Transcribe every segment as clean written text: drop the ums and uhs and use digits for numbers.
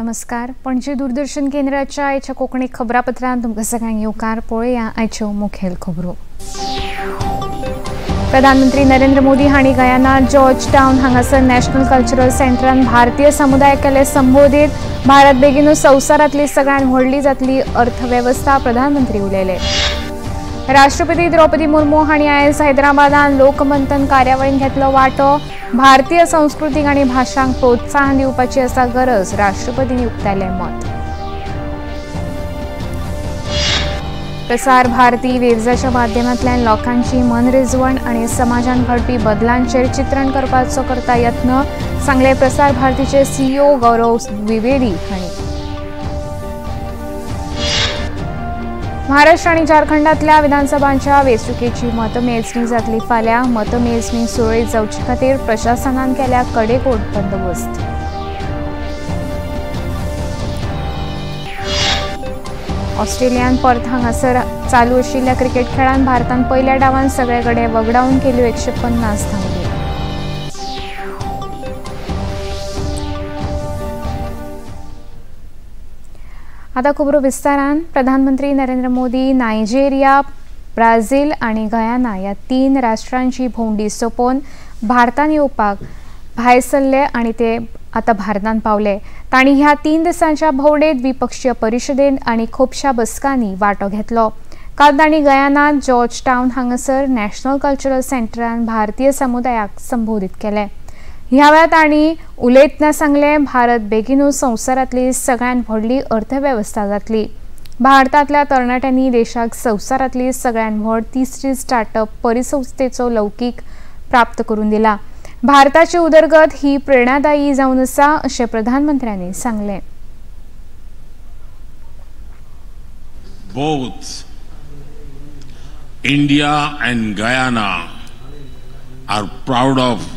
नमस्कार, पणजी दूरदर्शन केंद्राच्या आयच्या कोंकणी खबरापत्रांत तुमकां सगळ्यांक येवकार. पळोवया आयच्यो मुखेल खबरो. प्रधानमंत्री नरेंद्र मोदी हांणी गयाना जॉर्ज टावन हांगासर नॅशनल कल्चरल सेंटरान भारतीय समुदाय केले संबोधीत. भारत बेगीनूच संवसारांतली सगळ्यांत व्हडली जातली अर्थवेवस्था, प्रधानमंत्री उलयले. राष्ट्रपती द्रौपदी मुर्मू हांणी आयज हैदराबादान लोकमंथन कार्यावळींत घेतलो वांटो. भारतीय संस्कृतीक आनी भाशांक प्रोत्साहन दिवपाची आसा गरज, राष्ट्रपतींनी उक्तायलें मत. प्रसार भारती वेव्जाच्या माध्यमांतल्यान लोकांची मनरिजवण आनी समाजान घडपी बदलांचेर चित्रण करपाचो करता यत्न, सांगले प्रसार भारतीचे सीईओ गौरव द्विवेदी हांणी. महाराष्ट्र आनी झारखंडातल्या विधानसभांच्या वेंचणुकेची मतमेजणी जातली फाल्यां. मतमेजणी सुरळीत जावचे खातीर प्रशासनान केल्या कडेकोट बंदोबस्त. ऑस्ट्रेलियान पर्थ हांगासर चालू आशिल्ल्या क्रिकेट खेळांत भारतान पयल्या डावान सगळे गडे वगडावन केल्यो 150 धांवड्यो. आता खबरो विस्तारान. प्रधानमंत्री नरेंद्र मोदी नायजेरिया, ब्राझील आनी गयाना ह्या 3 राष्ट्रांची भोंवडी सोंपोवन भारतान येवपाक भायर सरले आनी ते आतां भारतान पावले. तांणी ह्या 3 दिसांच्या भोंवडेंत द्विपक्षीय परिशदेंत आनी खुबश्या बसकांनी वांटो घेतलो. काल तांणी गयानात जॉर्ज टावन हांगासर नॅशनल कल्चरल सेंटरान भारतीय समुदायाक संबोधीत केलें. ह्या वेळार तांणी उलयतना सांगलें, भारत बेगीनूच संवसारांतली सगळ्यांत व्हडली अर्थवेवस्था जातली. भारतांतल्या तरणाट्यांनी देशाक संवसारांतली सगळ्यांत व्हड 3री स्टार्टअप परिसंस्थेचो लौकीक प्राप्त करून दिला. भारताची उदरगत ही प्रेरणादायी जावन आसा, अशें प्रधानमंत्र्यांनी सांगलें. Both India and Guyana are proud of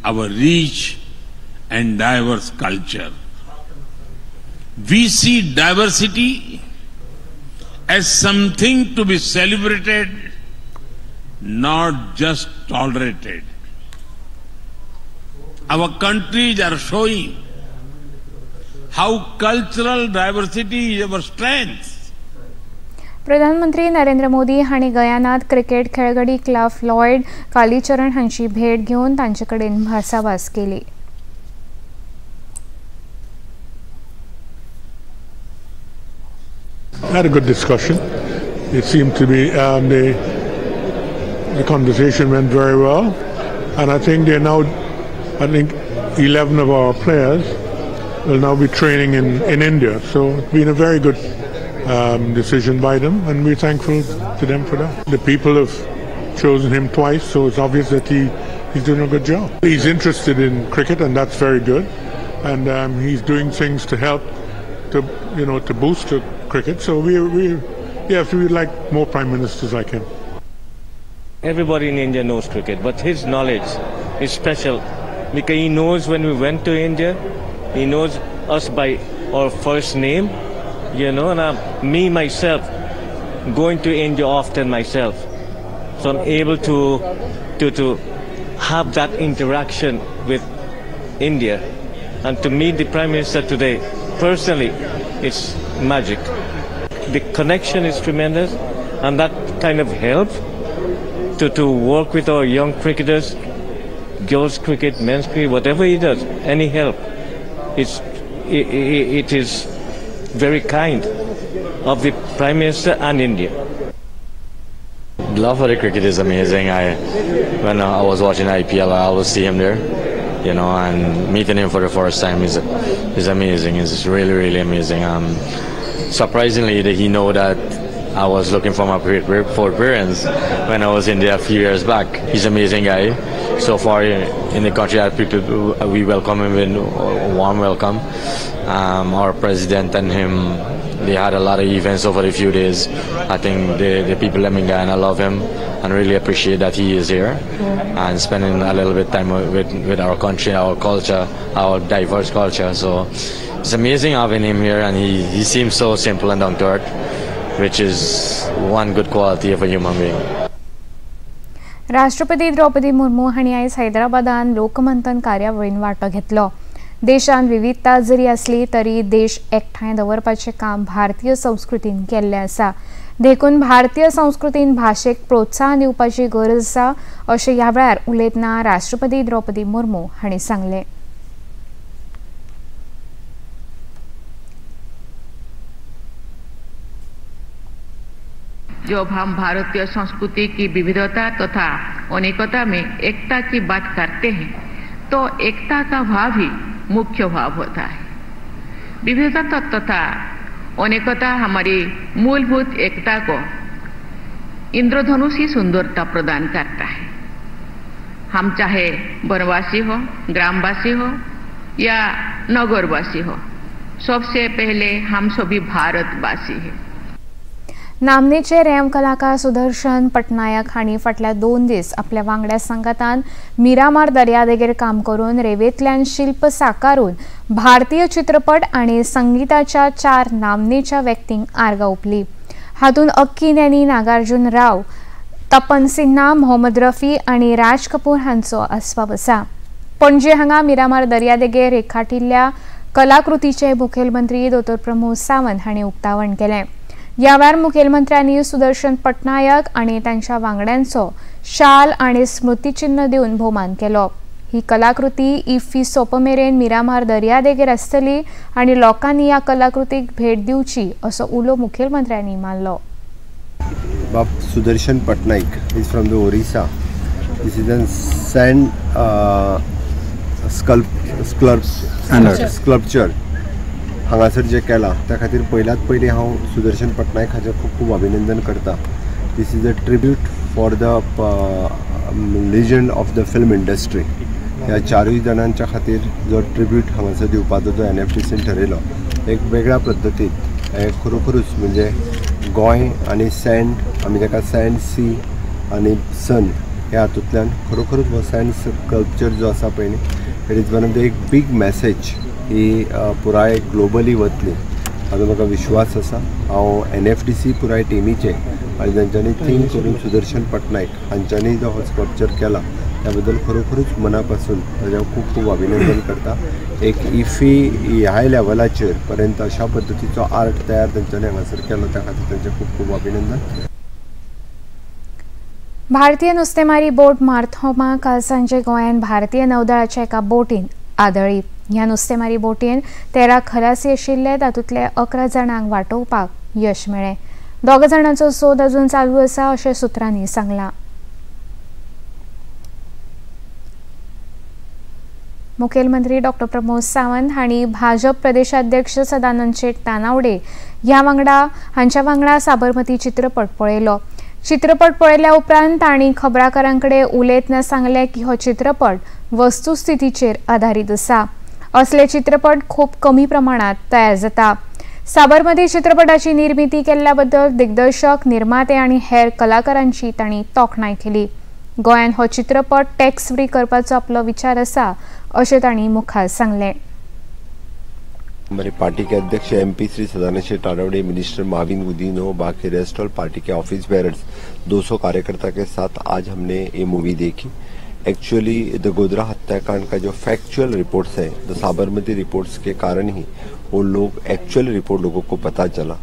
our rich and diverse culture. We see diversity as something to be celebrated, not just tolerated. Our countries are showing how cultural diversity is our strength. प्रधानमंत्री नरेंद्र मोदी हांणी गयानात cricket खेळगडी क्लाफ Lloyd Kalicharan हांची भेट घेवन तांचे कडेन भासाभास केली. Had a good discussion. It seemed to be the conversation went very well, and I think they're now, I think 11 of our players will now be training in India. So it's been a very good decision by them, and we're thankful to them for that. The people have chosen him twice, so it's obvious that he's doing a good job. He's interested in cricket, and that's very good. And he's doing things to help to to boost the cricket. So we would like more prime ministers like him. Everybody in India knows cricket, but his knowledge is special because he knows when we went to India, he knows us by our first name. And me myself going to India often myself, so I'm able to have that interaction with India, and to meet the Prime Minister today personally, it's magic. The connection is tremendous, and that kind of help to work with our young cricketers, girls cricket, men's cricket, whatever he does, any help, it is very kind of the Prime Minister and India. The love for the cricket is amazing. When I was watching IPL, I always see him there, and meeting him for the first time is amazing. It's really, really amazing. Surprisingly, that he know that I was looking for my parents when I was in there a few years back. He's an amazing guy. So far in the country, people, we welcome him with a warm welcome. Our president and him, they had a lot of events over the few days. I think the people in Guyana love him and really appreciate that he is here and spending a little bit time with our country, our culture, our diverse culture. So it's amazing having him here, and he seems so simple and down to earth, which is one good quality of a human being. राष्ट्रपती द्रौपदी मुर्मू हांणी आयज हैदराबादान लोकमंथन कार्यावळींत वांटो घेतलो. देशांत विविधता जरी आसली तरी देश एकठांय दवरपाचें काम भारतीय संस्कृतीन केल्लें आसा. देखून भारतीय संस्कृतीन भाशेक प्रोत्साहन दिवपाची गरज आसा अशें ह्या वेळार उलयतना राष्ट्रपती द्रौपदी मुर्मू हांणी सांगलें. जब हम भारतीय संस्कृति की विविधता तथा अनेकता में एकता की बात करते हैं तो एकता का भाव ही मुख्य भाव होता है. विविधता तथा अनेकता हमारी मूलभूत एकता को इंद्रधनुष ही सुंदरता प्रदान करता है. हम चाहे वनवासी हो, ग्रामवासी हो या नगरवासी हो, सबसे पहले हम सभी भारतवासी हैं. नामनेचे रेंव कलाकार सुदर्शन पटनायक हांणी फाटल्या 2 दीस आपल्या वांगड्या सांगातान मिरामार दर्यादेगेर काम करून रेंवेंतल्यान शिल्प साकारून भारतीय चित्रपट आनी संगीताच्या 4 नामनेच्या व्यक्तींक आर्गां ओंपली. हातूंत अक्कीनेनी नागार्जुन राव, तपन सिन्हा, मोहम्मद रफी आनी राज कपूर हांचो आस्पाव आसा. पणजे हांगा मिरामार दर्यादेगेर रेखाटिल्ल्या कलाकृतीचें मुखेलमंत्री दोतोर प्रमोद सावंत हांणी उक्तावण केलें. ह्या वेळार मुखेलमंत्र्यांनी सुदर्शन पटनायक आनी तांच्या वांगड्यांचो शाल आनी स्मृतिचिन्ह दिवन भोवमान केलो. ही कलाकृती इफ्फी सोंपमेरेन मिरामार दर्यादेगेर आसतली आनी लोकांनी ह्या कलाकृतीक भेट दिवची असो उलो मुखेलमंत्र्यांनी मारलो. Bab Sudarshan Patnaik is from the Orissa. This is a sand sculpture. हांगासर जे केला त्या खातीर पयल्यात पयलीं हांव सुदर्शन पटनायक हाचें खूब खूब अभिनंदन करता. This is a tribute for the legend of the film industry. ह्या चारूय जाणांच्या खातीर जो ट्रिब्यूट हांगासर दिवपाचो जो NFDCन ठरयलो एक वेगळ्या पद्दतीन हें खरोखरूच म्हणजे गोंय आनी सँड, आमी ताका सँड, सी आनी सन ह्या हातूंतल्यान खरोखरूच हो सँड स्कल्पचर जो आसा पळय न्ही, it is one of the एक बीग मॅसेज ही पुराय ग्लोबली वतली हाजो म्हाका विश्वास आसा. हांव NFDC पुराय टिमीचे आनी तांच्यांनी थिंक करून सुदर्शन पटनायक हांच्यांनी जो हो स्कल्पचर केला त्या बद्दल खरोखरूच मना पासून ताजें हांव खूब खूब अभिनंदन करता. एक इफ्फी ह्या लेवलाचेर पर्यंत अशा पद्दतीचो आर्ट तयार तांच्यांनी हांगासर केलो त्या खातीर तांचें खूब खूब अभिनंदन. भारतीय नुस्तेमारी बोट मार्थोमा काल सांजे गोंयांत भारतीय नौदळाच्या एका बोटीन आदळ्ळी. ह्या नुस्तेमारी बोटीन 13 खलासी आशिल्ले, तातूंतले 11 जाणांक वाटोवपाक यश मेळ्ळें. 2 जाणांचो सोद अजून चालू आसा अशें सुत्रांनी सांगलां. मुखेलमंत्री डॉक्टर प्रमोद सावंत हांणी भाजप प्रदेशाध्यक्ष सदानंद शेट तानावडे ह्या वांगडा हांच्या वांगडा साबरमती चित्रपट पळयलो. चित्रपट पळयल्या उपरांत तांणी खबराकारां कडेन उलयतना सांगलें की हो चित्रपट वस्तुस्थितीचेर आदारीत आसा. असले चित्रपट खूब कमी प्रमाणात तयार जाता. साबरमती चित्रपटाची निर्मिती केल्ल्या बद्दल दिग्दर्शक, निर्माते आनी हेर कलाकारांची तांणी तोखणाय केली. गोंयांत हो चित्रपट टॅक्स फ्री करपाचो आपलो विचार आसा अशें तांणी मुखार सांगलें. हमारे पार्टी के अध्यक्ष MP Shri Sadanand Shet Tanavade, minister Mauvin Godinho, बाकी rest all party K office bearers 200 कार्यकर्ता के साथ आज हमने ये मूवी देखी. एक्चुअली the Godhra हत्याकांड का जो फैक्चुअल रिपोर्ट्स है, the Sabarmati reports के कारण ही वो लोग एक्चुअल रिपोर्ट लोगों को पता चला.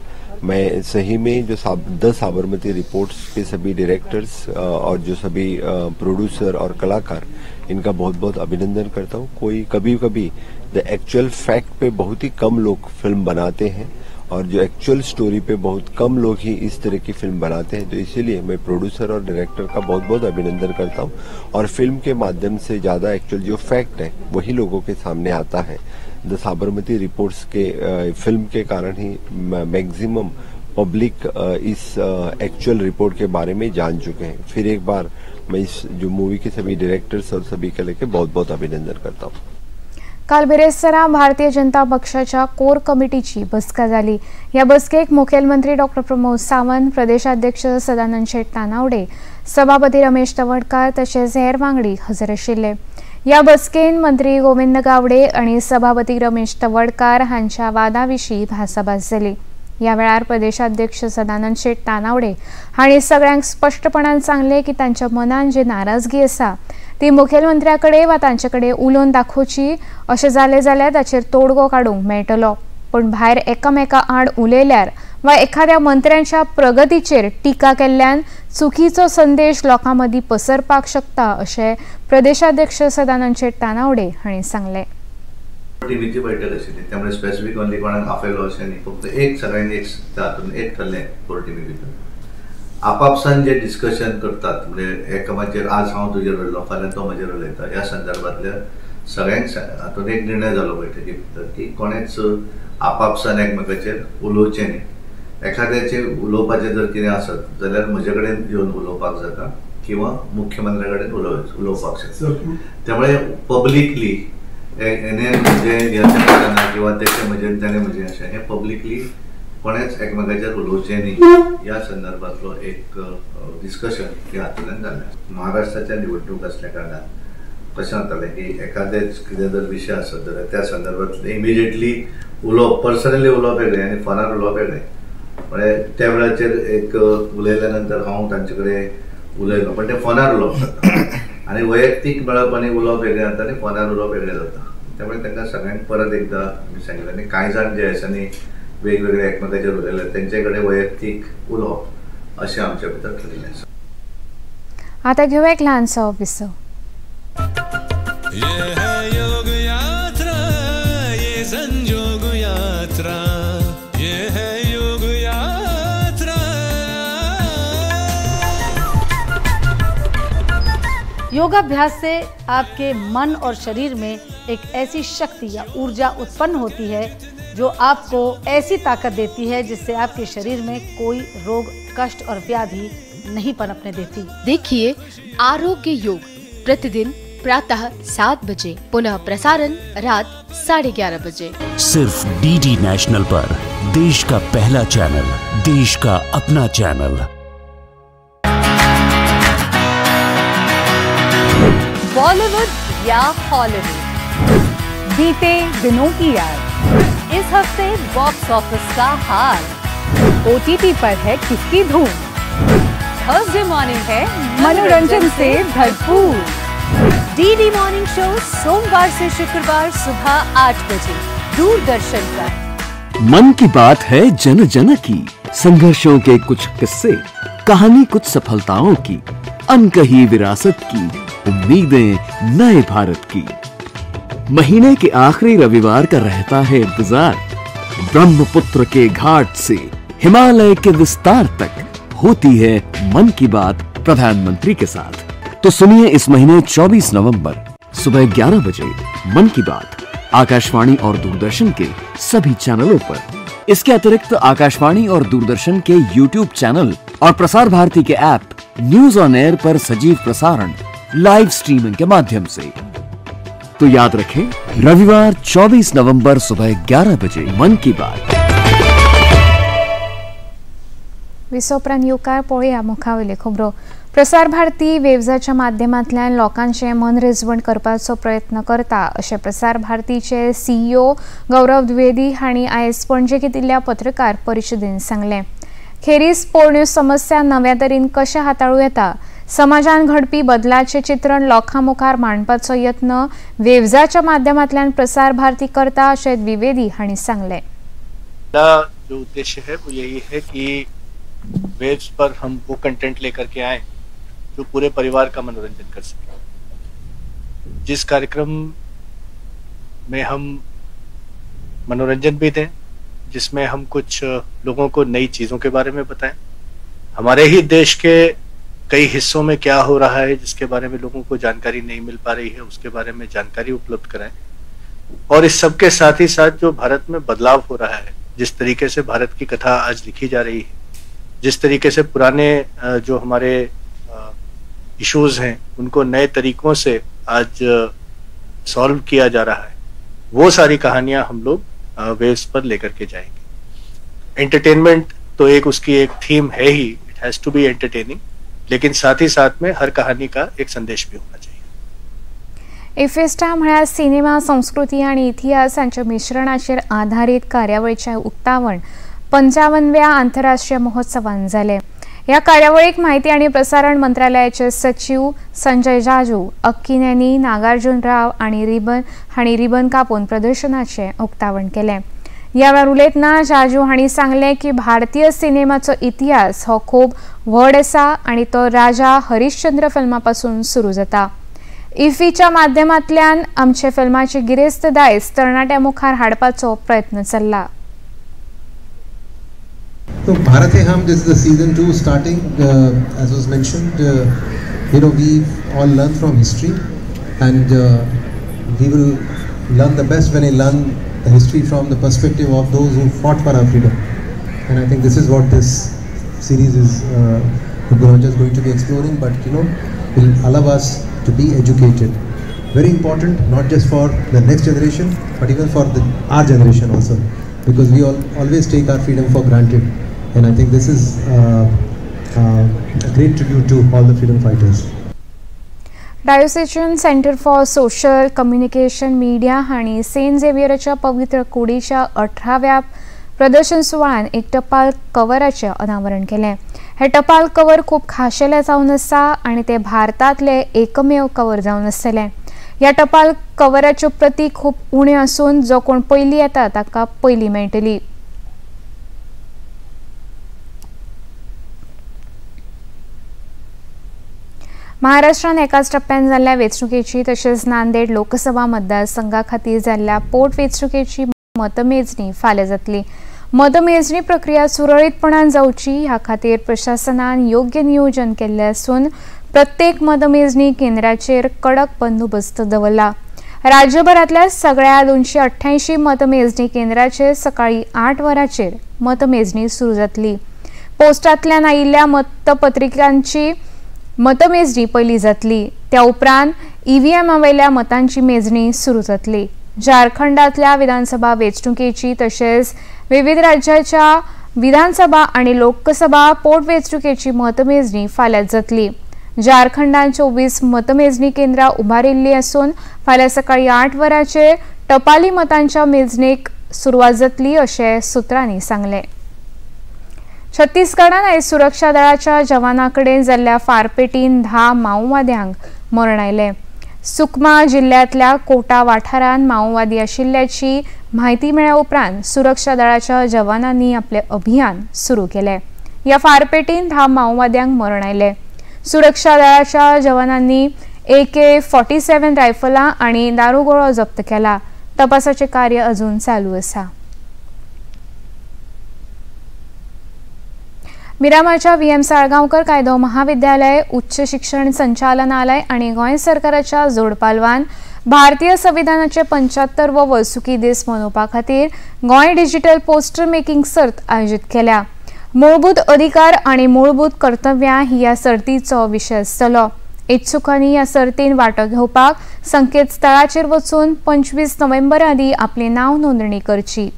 मैं सही में जो the Sabarmati reports के सभी डायरेक्टर्स और जो सभी प्रोड्यूसर और कलाकार, इनका बहुत बहुत अभिनंदन करता हूँ. कोई कभी कभी the actual fact पे बहुत ही कम लोग फिल्म बनाते हैं और जो एक्चुअल स्टोरी पे बहुत कम लोग ही इस तरह की फिल्म बनाते हैं, तो इसीलिए मैं प्रोड्यूसर और डायरेक्टर का बहुत बहुत अभिनंदन करता हूँ. और फिल्म के माध्यम से ज़्यादा एक्चुअल जो फैक्ट है वही लोगों के सामने आता है. The Sabarmati reports K film K कारण ही मैक्सिमम पब्लिक इस एक्चुअल रिपोर्ट के बारे में जान चुके हैं. फिर एक बार मैं इस जो मूवी के सभी डायरेक्टर्स और सभी के लेके बहुत बहुत अभिनंदन करता हूँ. काल बिरेस्तारा भारतीय जनता पक्षाच्या कोर कमिटीची बसका जाली. ह्या बसकेक मुखेलमंत्री डॉक्टर प्रमोद सावंत, प्रदेशाध्यक्ष सदानंद शेट तानावडे, सभापती रमेश तवडकार तशेंच हेर वांगडी हजर आशिल्ले. ह्या बसकेन मंत्री गोविंद गावडे आनी सभापती रमेश तवडकार हांच्या वादा विशीं भासाभास जाली. ह्या वेळार प्रदेशाध्यक्ष सदानंद शेट तानावडे हांणी सगळ्यांक स्पश्टपणान सांगलें की तांच्या मनान जी नाराजगी आसा ती मुखेलमंत्र्या कडेन वा तांचे कडेन उलोवन दाखोवची. अशें जालें जाल्यार ताचेर तोडगो काडूंक मेळटलो. पूण भायर एकामेका आड उलयल्यार वा एखाद्या मंत्र्यांच्या प्रगतीचेर टिका केल्ल्यान चुकीचो संदेश लोकां मदीं पसरपाक शकता अशें प्रदेशाध्यक्ष सदानंद शेट तानावडे हांणी सांगलें. टीव्हीची बैठक आशिल्ली त्यामुळे स्पेसिफिक ओनली कोणाक आपयलो अशें न्ही, फक्त एक सगळ्यांनी एक हातून एक ठरलें कोर टिमी भितर आपापसान जे डिस्कशन करतात म्हणजे एकामेकाचेर आज हांव तुजेर उलयलो फाल्यां तो म्हजेर उलयता ह्या संदर्भांतल्या सगळ्यांक हातून एक निर्णय जालो बैठकी भितर की कोणेच आपापसान एकमेकाचेर उलोवचें न्ही. एखाद्याचेर उलोवपाचें जर कितें आसत जाल्यार म्हजे कडेन येवन उलोवपाक जाता किंवा मुख्यमंत्र्या कडेन उलोवपाक शकता. त्यामुळे पब्लिकली हेणे म्हजें हें किंवा तेचें म्हजें तेणें म्हजें अशें हें पब्लिकली कोणेच एकमेकाचेर उलोवचें न्ही ह्या संदर्भांतलो एक डिस्कशन ह्या हातूंतल्यान जालें. महाराष्ट्राच्या निवडणूक आसल्या कारणान कशें जातालें की एखादेच कितें जर विशय आसत जाल्यार त्या संदर्भांतलें इमिजिएटली उलोवप पर्सनली उलोवप वेगळें आनी फोनार उलोवप वेगळें. म्हळ्यार त्या वेळाचेर एक उलयल्या नंतर हांव तांचे कडेन उलयलो पण तें फोनार उलोवप जाता आनी वैयक्तीक मेळप आनी उलोवप वेगळें जाता आनी फोनार उलोवप वेगळें जाता. त्यामुळे तांकां सगळ्यांक परत एकदां आमी सांगिल्लें आनी कांय जाण जे आसा न्ही वेगवेगळे एकमेकाचेर उलयले तेंचे कडेन वैयक्तीक उलोवप अशें आमच्या भितर ठरिल्लें आसा. आतां घेवया एक ल्हानसो विसव. ये है योग यात्रा, ये संजोग यात्रा, ये है योग यात्रा. योगाभ्यास से आपके मन और शरीर में एक ऐसी शक्ति या ऊर्जा उत्पन्न होती है जो आपको ऐसी ताकत देती है जिससे आपके शरीर में कोई रोग, कष्ट और व्याधि नहीं पनपने देती। देखिए आरोग्य योग प्रतिदिन प्रातः 7 बजे, पुनः प्रसारण रात 11:30 बजे, सिर्फ डीडी नेशनल पर। देश का पहला चैनल, देश का अपना चैनल। बॉलीवुड या हॉलीवुड, बीते दिनों की याद, इस हफ्ते बॉक्स ऑफिस का हाल, ओटीटी पर है किसकी धूम, थर्सडे मॉर्निंग है मनोरंजन से भरपूर। डीडी मॉर्निंग शो सोमवार से शुक्रवार सुबह 8 बजे दूरदर्शन पर। मन की बात है जन जन की, संघर्षों के कुछ किस्से, कहानी कुछ सफलताओं की, अनकही विरासत की, उम्मीदें नए भारत की। महीने के आखिरी रविवार का रहता है इंतजार। ब्रह्मपुत्र के घाट से हिमालय के विस्तार तक होती है मन की बात प्रधानमंत्री के साथ। तो सुनिए इस महीने 24 नवंबर सुबह 11 बजे मन की बात आकाशवाणी और दूरदर्शन के सभी चैनलों पर। इसके अतिरिक्त आकाशवाणी और दूरदर्शन के यूट्यूब चैनल और प्रसार भारती के ऐप न्यूज ऑन एयर पर सजीव प्रसारण लाइव स्ट्रीमिंग के माध्यम से। तो याद रखें, रविवार 24 नवंबर सुबह 11 बजे मन की बात। विसोपरांत येवकार पळोवया मुखावयल्यो खबरो। प्रसार भारती वेव्जाच्या माध्यमांतल्यान लोकांचें मनरिजवण करपाचो प्रयत्न करता अशें प्रसार भारतीचे सीईओ गौरव द्विवेदी हांणी आयज पणजे घेतिल्ल्या पत्रकार परिशदेन सांगलें। खेरीज पोरण्यो समस्या नव्या तरेन कशें हाताळूं येता, समाजान घडपी बदलाचें चित्रण लोकां मुखार मांडपाचो यत्न वेव्जाच्या माध्यमांतल्यान प्रसार भारती करता अशें द्विवेदी हांणी सांगलें। जो उद्देश्य है वो यही है कि वेव्स पर हम वो कंटेंट लेकर के आए जो पूरे परिवार का मनोरंजन कर सके, जिस कार्यक्रम में हम मनोरंजन भी दें, जिसमें हम कुछ लोगों को नई चीज़ों के बारे में बताएं, हमारे ही देश के कई हिस्सों में क्या हो रहा है जिसके बारे में लोगों को जानकारी नहीं मिल पा रही है उसके बारे में जानकारी उपलब्ध कराएं, और इस सब के साथ ही साथ जो भारत में बदलाव हो रहा है, जिस तरीके से भारत की कथा आज लिखी जा रही है, जिस तरीके से पुराने जो हमारे इश्यूज हैं उनको नए तरीकों से आज सॉल्व किया जा रहा है, वो सारी कहानियां हम लोग वेव्स पर लेकर के जाएंगे। एंटरटेनमेंट तो एक उसकी एक थीम है ही, it has to be entertaining, लेकिन साथ ही साथ में हर कहानी का एक संदेश भी होना चाहिए। इफेस्टा म्हळ्यार सिनेमा, संस्कृती आनी इतिहास हांच्या मिश्रणाचेर आधारीत कार्यावळीचें उक्तावण 55व्या आंतरराष्ट्रीय महोत्सवान जालें। ह्या कार्यावळीक म्हायती आनी प्रसारण मंत्रालयाचे सचीव संजय जाजू, अक्किनेनी नागार्जुन राव आनी रिबन हांणी रिबन कापून प्रदर्शनाचें उक्तावण केलें. ह्या वेळार उलयतना जाजू हांणी सांगलें की भारतीय सिनेमाचो इतिहास हो खूब व्हड आसा आनी तो राजा हरिश्चंद्र फिल्मा पासून सुरू जाता. इफ्फीच्या माध्यमांतल्यान आमचे फिल्माची गिरेस्त दायज तरणाट्या मुखार हाडपाचो प्रयत्न चल्ला. So Bharat Hai Hum, this is the season 2 starting, as was mentioned, you know, we all learn from history, and we will learn the best when we learn the history from the perspective of those who fought for our freedom. And I think this is what this series is just going to be exploring, but you know, will allow us to be educated. Very important, not just for the next generation, but even for our generation also, because we all always take our freedom for granted. And I think this is a great tribute to all the freedom fighters. Diocesan centre for social communication media हांणी Saint झेवियराच्या पवित्र कुडीच्या 18व्या प्रदर्शन सुवाळ्यान एक टपाल कवराचें अनावरण केलें. हें टपाल कवर खूब खाशेलें जावन आसा आनी तें भारतांतलें एकमेव कवर जावन आसतलें. ह्या टपाल कवराच्यो प्रती खूब उण्यो आसून जो कोण पयलीं येता ताका पयलीं मेळटली. महाराष्ट्रान एकाच टप्प्यान जाल्ल्या वेंचणुकेची तशेंच नांदेड लोकसभा मतदारसंघा खातीर जाल्ल्या पोटवेंचणुकेची मतमेजणी फाल्यां जातली. मतमेजणी प्रक्रिया सुरळीतपणान जावची ह्या खातीर प्रशासनान योग्य नियोजन केल्लें आसून प्रत्येक मतमेजणी केंद्राचेर कडक बंदोबस्त दवरला. राज्यभरांतल्या सगळ्या 288 मतमेजणी केंद्राचेर सकाळीं 8 वरांचेर मतमेजणी सुरू जातली. पोस्टांतल्यान आयिल्ल्या मतपत्रिकांची मतमेजणी पयली जातली, त्या उपरांत ईव्हीएमा वयल्या मतांची मेजणी सुरू जातली. झारखंडांतल्या विधानसभा वेंचणुकेची तशेंच विविध राज्याच्या विधानसभा आनी लोकसभा पोटवेंचणुकेची मतमेजणी फाल्यां जातली. झारखंडांत 24 मतमेजणी केंद्रां उबारिल्लीं आसून फाल्यां सकाळीं 8 वरांचेर टपाली मतांच्या मेजणेक सुरवात जातली अशें सुत्रांनी सांगलें. छत्तीसगडान आयज सुरक्षा दळाच्या जवाना कडेन जाल्ल्या फारपेटीन 10 माओवाद्यांक मरण आयलें. सुकमा जिल्ल्यांतल्या कोटा वाठारांत माओवादी आशिल्ल्याची म्हायती मेळ्ळ्या उपरांत सुरक्षा दळाच्या जवानांनी आपलें अभियान सुरू केलें. ह्या फारपेटीन 10 माओवाद्यांक मरण आयलें. सुरक्षा दळाच्या जवानांनी AK-47 रायफलां आनी दारुगोळो जप्त केला. तपासाचें कार्य अजून चालू आसा. मिरामारच्या VM Salgaonkar कायदो महाविद्यालय, उच्च शिक्षण संचालनालय आनी गोंय सरकाराच्या जोडपालवान भारतीय संविधानाचे 75वो वर्सुकी दीस मनोवपा खातीर गोंय डिजिटल पोस्टर मेकिंग सर्त आयोजीत केल्या. मूलभूत अधिकार आनी मूलभूत कर्तव्यां ही ह्या सर्तीचो विशय आसतलो. इत्सुकांनी ह्या सर्तीन वांटो घेवपाक संकेतस्थळाचेर वचून 25 नोव्हेंबर आदीं आपली नांव नोंदणी करची.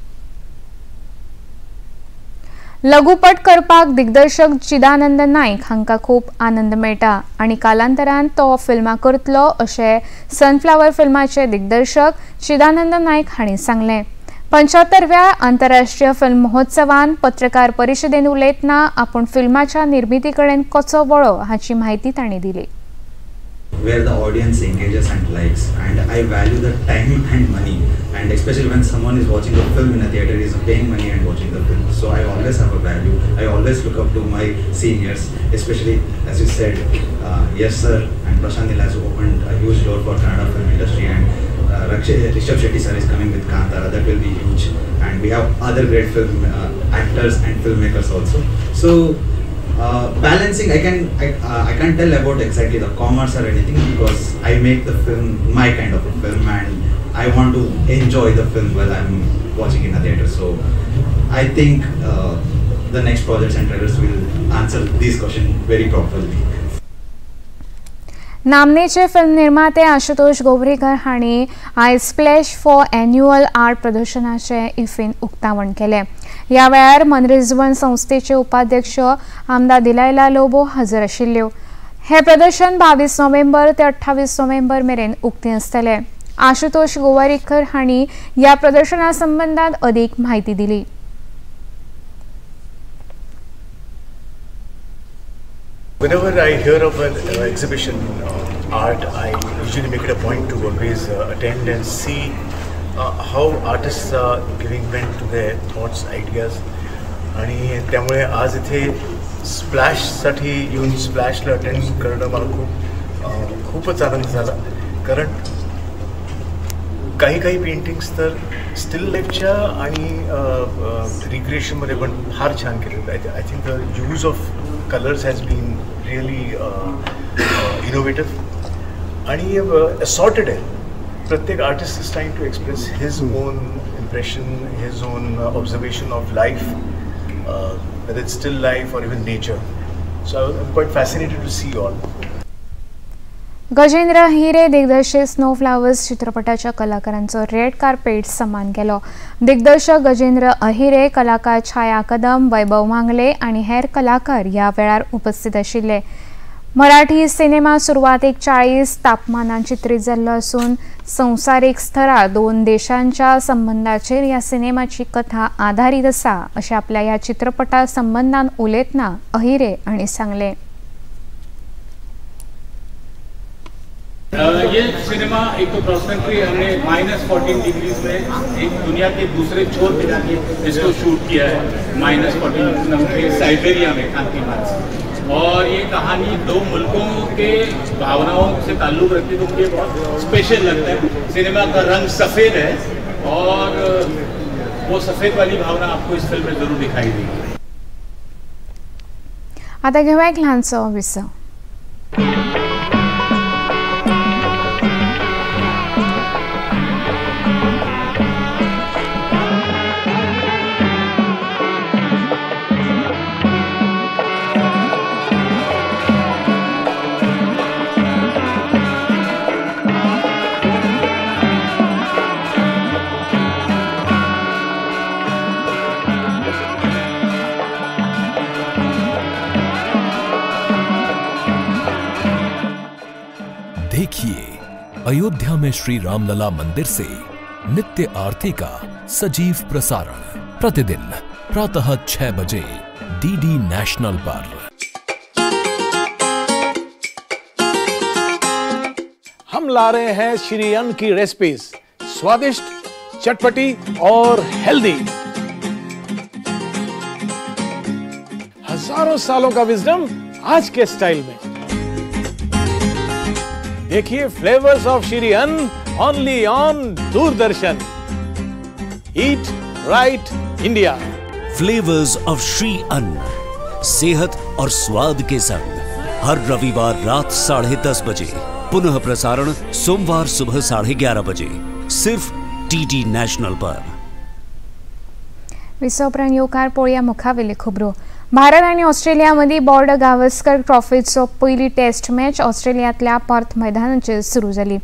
लघुपट करपाक दिग्दर्शक चिदानंद नायक हांकां खूब आनंद मेळटा आनी कालांतरान तो फिल्मां करतलो अशें सनफ्लावर फिल्माचे दिग्दर्शक चिदानंद नायक हांणी सांगलें. 75व्या आंतरराष्ट्रीय फिल्म महोत्सवान पत्रकार परिशदेन उलयतना आपूण फिल्माच्या निर्मिती कडेन कसो वळो हाची म्हायती तांणी दिली. Where the audience engages and likes, and I value the time and money, and especially when someone is watching a film in a theater, is paying money and watching the film. So I always have a value. I always look up to my seniors, especially as you said, yes sir, and Prashant Neel has opened a huge door for Kannada film industry, and Rishabh Shetty sir is coming with Kantara, that will be huge, and we have other great film actors and filmmakers also. So balancing, I can't tell about exactly the commerce or anything, because I make the film my kind of a film, and I want to enjoy the film while I'm watching in a theater. So I think the next projects and trailers will answer this question very properly. नामनेचे film निर्माते आशुतोष गोवरीकर हांणी आयज splash for annual art प्रदर्शनाचें इफ्फीन उक्तावण केलें. ह्या वेळार मनरिजवण संस्थेचे उपाध्यक्ष आमदार दिलायला लोबो हजर आशिल्ल्यो. हें प्रदर्शन 22 नोव्हेंबर ते 28 नोव्हेंबर मेरेन उक्तें आसतलें. आशुतोष गोवारीकर हांणी ह्या प्रदर्शना संबंदांत अदीक म्हायती दिली. Whenever I hear of an exhibition of art, I usually make it a point to always attend and see how artists are giving vent to their thoughts, ideas. आणि त्यामुळे आज इथे स्प्लॅशसाठी येऊन स्प्लॅशला अटेंड करणं मला खूप खूपच आनंद झाला, कारण काही काही पेंटिंग्स तर स्टिल लाईफच्या आणि रिक्रिएशनमध्ये पण फार छान केलेलं आहे. I think the use of colours has been really innovative आणि असॉर्टेड आहे. प्रत्येक artist is trying to express his own impression, his own observation of life, whether it's still life or even nature. So I'm quite fascinated to see all. Gajendra Ahire दिग्दर्शित snow flowers चित्रपटाच्या कलाकारांचो red carpet सन्मान केलो. दिग्दर्शक गजेंद्र अहिरे, कलाकार छाया कदम, वैभव मांगले आनी हेर कलाकार ह्या वेळार उपस्थित आशिल्ले. मराठी सिनेमा सुरवातेक 40 तापमानान चित्रीत जाल्लो आसून संवसारीक स्तरार दोन देशांच्या संबंदाचेर ह्या सिनेमाची कथा आधारीत आसा अशें आपल्या ह्या चित्रपटा संबंदान उलयतना अहिरे हांणी सांगलें. ये सिनेमा एक तो क्रॉस कंट्री हमने -14 डिग्रीज में एक दुनिया के दूसरे छोर पे जाके इसको शूट किया है, -14 साइबेरिया में खांती मानसी. और ये कहानी दो मुल्कों के भावनाओं से ताल्लुक़ रखती है, तो मुझे बहुत स्पेशल लगता है. सिनेमा का रंग सफ़ेद है और वो सफ़ेद वाली भावना आपको इस फिल्म में ज़रूर दिखाई देगी. आता घेऊया एक ल्हानसो विसव. देखिए अयोध्या में श्री रामलला मंदिर से नित्य आरती का सजीव प्रसारण प्रतिदिन प्रातः 6 बजे डीडी नेशनल पर. हम ला रहे हैं श्री अन्न की रेसिपीज, स्वादिष्ट, चटपटी और हेल्दी. हजारों सालों का विजडम आज के स्टाइल में. देखिए flavours of Shri Anna only on Doordarshan. Eat right India. Flavours of Shri Anna, सेहत और स्वाद के संग हर रविवार रात 10:30 बजे, पुनः प्रसारण सोमवार सुबह 11:30 बजे, सिर्फ डीडी नेशनल पर. विसव येवकार पळोवया मुखावेली खबरो. भारत आनी ऑस्ट्रेलिया मदीं बॉर्डर गावस्कर ट्रॉफीचो पयली टेस्ट मॅच ऑस्ट्रेलियांतल्या पर्थ मैदानाचेर सुरू जाली.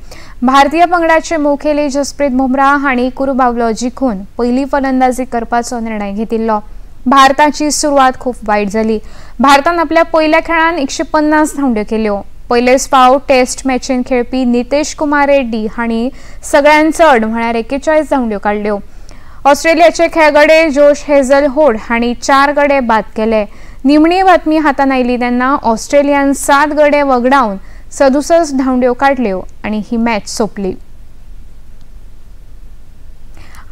भारतीय पंगडाचे मुखेली जसप्रीत बुमराह हांणी कुरुबावलो जिखून पयली फलंदाजी करपाचो निर्णय घेतिल्लो. भारताची सुरवात खूब वायट जाली. भारतान आपल्या पयल्या खेळान 150 धांवड्यो केल्यो. पयलेच फावट टेस्ट मॅचीन खेळपी नितेश कुमार रेड्डी हांणी सगळ्यांत चड म्हळ्यार 41 धांवड्यो काडल्यो. ऑस्ट्रेलियाचे खेळगडे जोश हेझलवूड हांणी 4 गडे बाद केले. निमणी बातमी हातान आयली तेन्ना ऑस्ट्रेलियान 7 गडे वगडावन 67 धांवड्यो काडल्यो आनी ही मॅच सोंपली.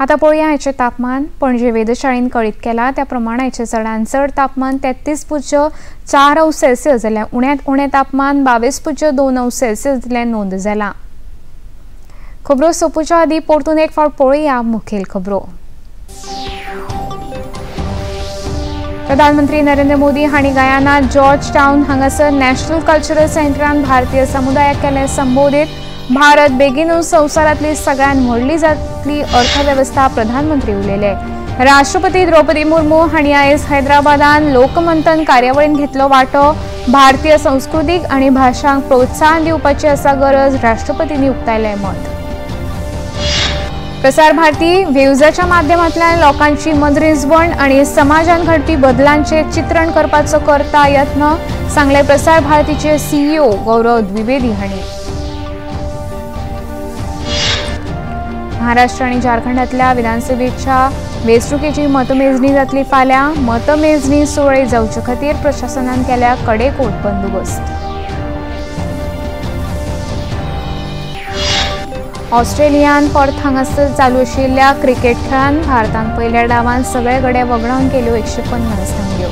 आता पळोवया हाचें तापमान. पणजे वेधशाळेन कळीत केला त्या प्रमाण हाचें चडांत चड तापमान 33.4 अंश सेल्सियस जाल्यार उण्यांत उणें तापमान 22.2 अंश सेल्सियस जाल्यार नोंद जाला. खबरो सोंपूच्या आदीं परतून एक फावट पळोवया मुखेल खबरो. प्रधानमंत्री नरेंद्र मोदी हांणी गयानात जॉर्ज टावन हांगासर नॅशनल कल्चरल सेंटरान भारतीय समुदायाक केलें संबोधीत. भारत बेगीनूच संवसारांतली सगळ्यांत व्हडली जातली अर्थवेवस्था, प्रधानमंत्री उलयले. राष्ट्रपती द्रौपदी मुर्मू हांणी आयज हैदराबादान लोकमंथन कार्यावळीन घेतलो वांटो. भारतीय संस्कृतीक आनी भाशांक प्रोत्साहन दिवपाची आसा गरज, राष्ट्रपतींनी उक्तायलें मत. प्रसार भारती वेव्जाच्या माध्यमांतल्यान लोकांची मनरिजवण आनी समाजान घडपी बदलांचे चित्रण करपाचो करता यत्न, सांगले प्रसार भारतीचे सीईओ गौरव द्विवेदी हांणी. महाराष्ट्र आनी झारखंडांतल्या विधानसभेच्या वेंचणुकेची मतमेजणी जातली फाल्यां. मतमेजणी सुरळीत जावचे खातीर प्रशासनान केल्या कडेकोट बंदोबस्त. ऑस्ट्रेलियान पर्थ हांगासर चालू आशिल्ल्या क्रिकेट खेळान भारतान पयल्या डावान सगळे गडे वगडावन केल्यो 150 धांवड्यो.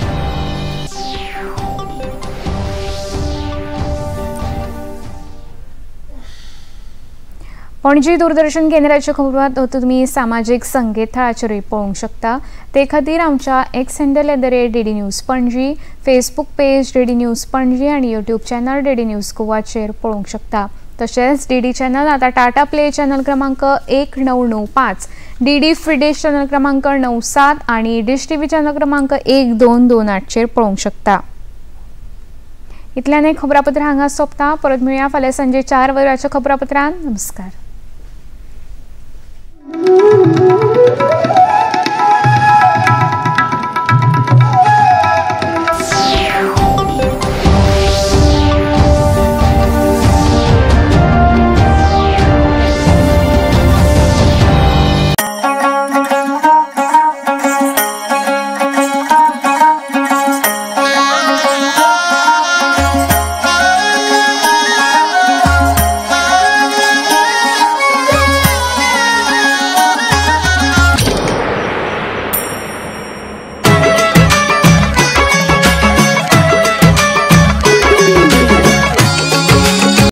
पणजी दूरदर्शन केंद्राच्यो खबरो तुमी सामाजीक संकेतथळाचेरूय पळोवंक शकता. ते खातीर आमच्या X handle @DD News Panaji, Facebook page DD News Panaji आनी यूट्यूब चॅनल डीडी न्यूज गोवाचेर पळोवंक शकता. तशेंच डीडी चॅनल आतां टाटा प्ले चॅनल क्रमांक 1995, डीडी फ्री डिश चॅनल क्रमांक 97 आनी डिश टीव्ही चॅनल क्रमांक 1228चेर पळोवंक शकता. इतल्यान खबरापत्र हांगा सोंपता. परत मेळया फाल्यां सांजे 4 वरांच्या खबरापत्रान. नमस्कार.